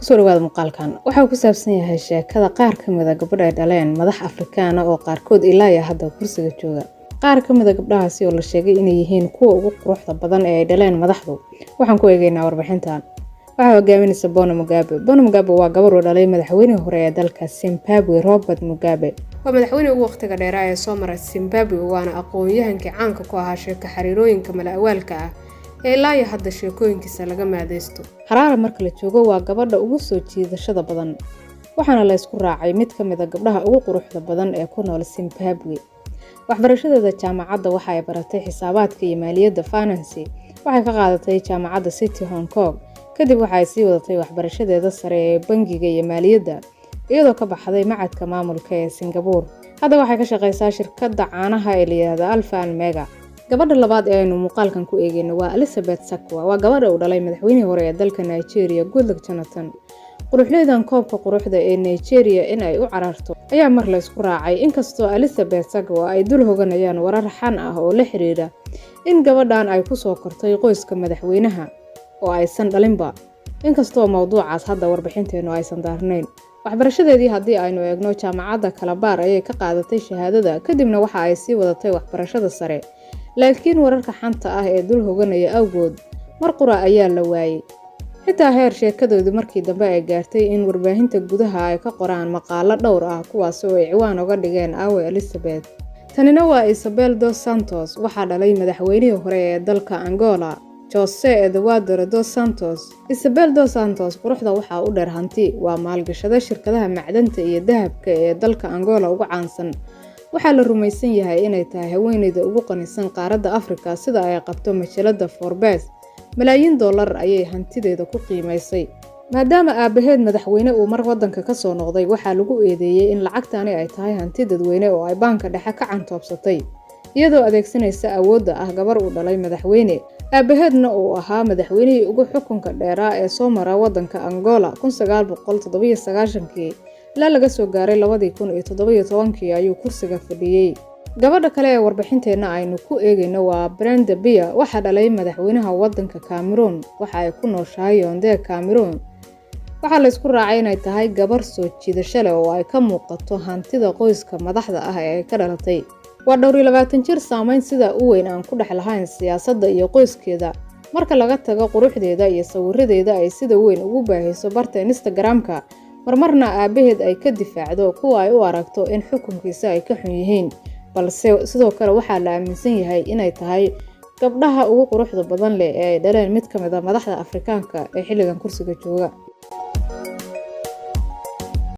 Kusoo dhawaada muuqaalkan. Waxaa ku saabsan yahay sheekada qaar ka mid a gabadh ay dhaleen madax Afrikaana oo qaarkood ilaa iyo hadda kursiga jooga. Qaar ka mid a gabdhahaasi oo la sheegay inay yihiin kuwa ugu quruxda badan ee ay dhaleen madaxdu. Waxaan ku eegaynaa warbixintan. Waxaa hogaaminaysa Bona Mugabe. Bona Mugabe waa gabar uu dhalay madaxweynihii hore ee dalka Zimbabwe, Robert Mugabe. Waa madaxweyne ugu waqtiga dheeraa ee soo mara Zimbabwe, waana aqoon-yahankii caanka ku ahaa sheeko xariirooyinka mala-awaalka ah ee ilaa iyo hadda sheekooyinkiisa laga maadaysto. Harare marka la joogo waa gabadha ugu soo jiidashada badan, waxaana la isku raacay mid ka mid a gabdhaha ugu quruxda badan ee ku nool Zimbabwe. Waxbarashadeeda jaamacadda waxa ay baratay xisaabaadka iyo maaliyadda, finance. Waxay ka qaadatay jaamacadda City Hong Kong. Kadib waxa ay sii wadatay waxbarashadeeda sare ee bangiga iyo maaliyadda, iyadoo ka baxday macadka maamulka ee Singapore. Hadda waxay ka shaqeysaa shirkadda caanaha ee la yiraahdo Alpha and Mega. Gabadha labaad ee aynu muuqaalkan ku eegeyno waa Elizabeth Sakwa. Waa gabadha uu dhalay madaxweynihii hore ee dalka Nigeria, Goodluck Jonathan. Quruxleydan koobka quruxda ee Nigeria in ay u cararto ayaa mar la isku raacay, inkastoo Elizabeth Sakwa ay dul hoganayaan warar xan ah oo la xiriira in gabadhan ay kusoo kortay qoyska madaxweynaha oo aysan dhalinba, inkastoo mowduucaas hadda warbixinteennu aysan daarnayn. Waxbarashadeedii haddii aynu eegno, jaamacadda Kalabaar ayay ka qaadatay shahaadada, kadibna waxa ay sii wadatay waxbarashada sare, laakiin wararka xanta ah ee dul hoganaya awgood mar qura ayaa la waayay, xitaa heer sheekadoodu markii dambe ay gaartay in warbaahinta gudaha ay ka qoraan maqaalo dhowr ah, kuwaas oo ay ciwaan uga dhigeen "Awe Elizabeth?" Tanina waa Isabel dos Santos. Waxaa dhalay madaxweynihii hore ee dalka Angola, Jose Eduardo dos Santos. Isabel dos Santos quruxda waxaa u dheer hanti. Waa maalgashada shirkadaha macdanta iyo dahabka ee dalka Angola ugu caansan. Waxaa la rumaysan yahay inay tahay haweeneyda ugu qanisan qaaradda Afrika, sida ay qabto majalada Forbes. Malaayiin dollar ayay hantideeda ku qiimaysay. Maadaama aabaheed madaxweyne uu mar wadanka kasoo noqday, waxaa lagu eedeeyey in lacagtani ay tahay hanti dadweyne oo ay baanka dhexe ka cantoobsatay, iyadoo adeegsanaysa awoodda ah gabar uu dhalay madaxweyne, aabaheedna uu ahaa madaxweynihii ugu xukunka dheeraa ee soo mara wadanka Angola. 1997kii ilaa laga soo gaaray 2017kii ayuu kursiga fadhiyey. Gabadha kale ee warbixinteenna aynu ku eegayno waa Brenda Bia. Waxaa dhalay madaxweynaha wadanka Cameroon. Waxa ay ku nooshahay Yaounde, Cameroon. Waxaa la isku raacay inay tahay gabar soo jiidasho leh oo ay ka muuqato hantida qoyska madaxda ah ee ay ka dhalatay. Waa dhowr iyo 20 jir saameyn sidaa u weyn aan ku dhex lahayn siyaasadda iyo qoyskeeda, marka laga tago quruxdeeda iyo sawiradeeda ay sida weyn ugu baahiso barta Instagram-ka, marmarna aabaheed ay ka difaacdo kuwa ay u aragto in xukunkiisa ay ka xun yihiin. Balse sidoo kale waxaa la aaminsan yahay inay tahay gabdhaha ugu quruxda badan leh ee ay dhaleen mid ka mid a madaxda Afrikaanka ee xilligan kursiga jooga.